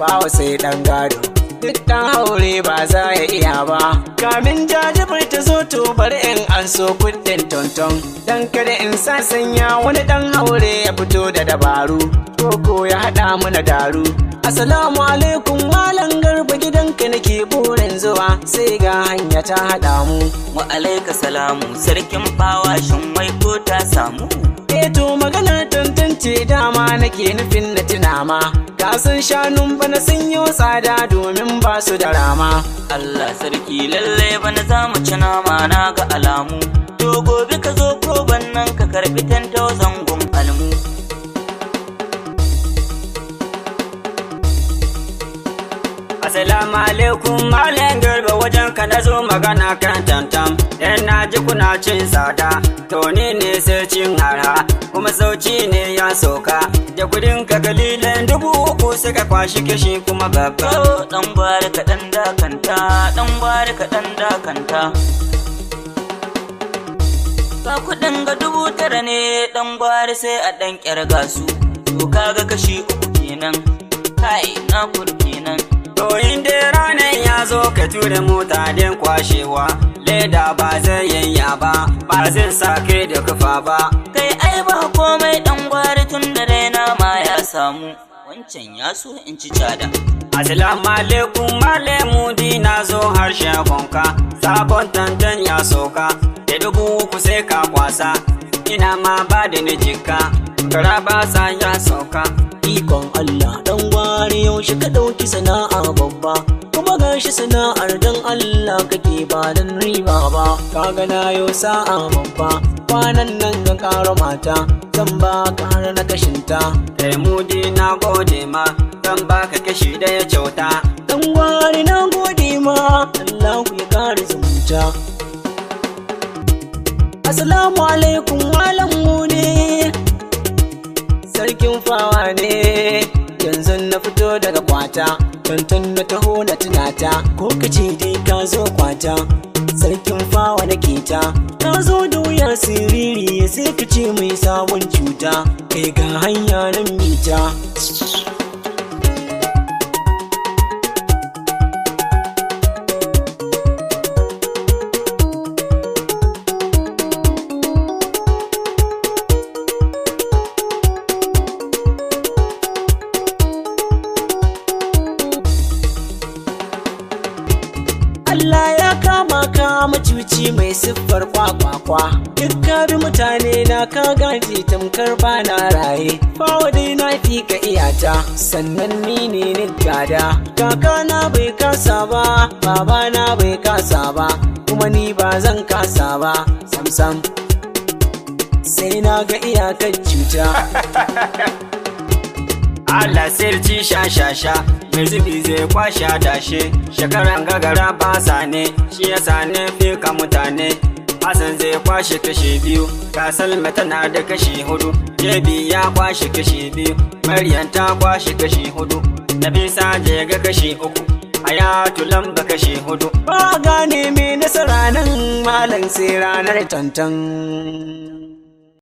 Bawa sai ɗan gado. Duk ɗan haure ba za ya iya ba. Kamin jajibir ta zo, to bari in an so kuɗin tonton. Dan kada in sa sanya wani ɗan haure ya fito da dabaru. Koko ya haɗa mana daru. Assalamu alaikum, Malam Garba, gidanka nake burin zuwa, sai ga hanya ta haɗa mu. Wa alaika salamu, sarkin fawa, shin wai ko ta samu? Eh to, maganar tantance dama nake nufin na tuna ma. Ka san shanun bana sun yi tsada domin ba su da rama. Allah sarki, lalle bana za mu ci nama, na ga alamu. To gobe ka zo ko nan ka karbi 10,000 gun almu. Assalamu alaikum, Malam Garba, wajen ka na zo magana kan tantam. Dan na ji kuna cin tsada, to ni ne sai cin arha, kuma sauci ne ya soka. Da kudin ka kalilan 3,000 suka kwashi kashi kuma babba. Oh, dan gwari kaɗan dakanta, dan gwari kaɗan dakanta. Ka kuɗin ga 9,000 ne, dan gwari, sai a ɗan ƙyarga su. To kaga kashi 3 kenan, kai na kudu kenan. To in dai ranar ya zo ka ture mota din kwashewa, leda ba zai yanya ba, ba zai sa kai da kufa ba. Kai, ai ba komai, dan gwari, tun da dai nama ya samu. Wancan ya so in ci cada. Assalamu alaikum, Malam Mudi, na zo har shagonka, sabon tantan ya soka, da 3,000 sai ka kwasa, ina ma ba da ni jika, gara ba sa ya soka. Ikon Allah, dan gwari, yaushe ka ɗauki sana'a babba, kuma gashi sana'ar dan Allah kake ba dan riba ba. Kaga na yo sa'a babba, kwanan nan ga ƙara mata, zan ba ka har na kashinta. Kai Mudi, na gode ma, zan baka kashi daya kyauta. Dan gwari, na gode ma, Allah ya kare zumunta. Assalamu alaikum, Malam Mudi, sarkin fawa ne, yanzu na fito daga kwata, tantan na taho na tunata, ko kace dai ka zo kwata, sarkin fawa na keta, ka zo da wuya siriri sai ka ce mai sabon cuta, kai ga hanya nan mita. Allah ya kama ka macuci mai siffar kwakwakwa, duk ka bi mutane na ka gaji tamkar bana raye. Fawa dai na fi ka iyata, sannan ni ne ni gada. Kakana bai kasa ba, babana bai kasa ba, kuma ni ba zan kasa ba sam sam, sai na ga iyakar cuta. Allah sirci sha sha sha, mai zubi zai kwashe dashe, shekaran gagara ba sa ne, shi yasa ne fi ka mutane. Hassan zai kwashe kashi 2, ga Salma tana da kashi 4, Jebi ya kwashe kashi 2, Maryam ta kwashe kashi 4, Nafisa je ga kashi 3, Hayatu lamba kashi 4. Ba gane mai nasara nan, malam, sai ranar tantan.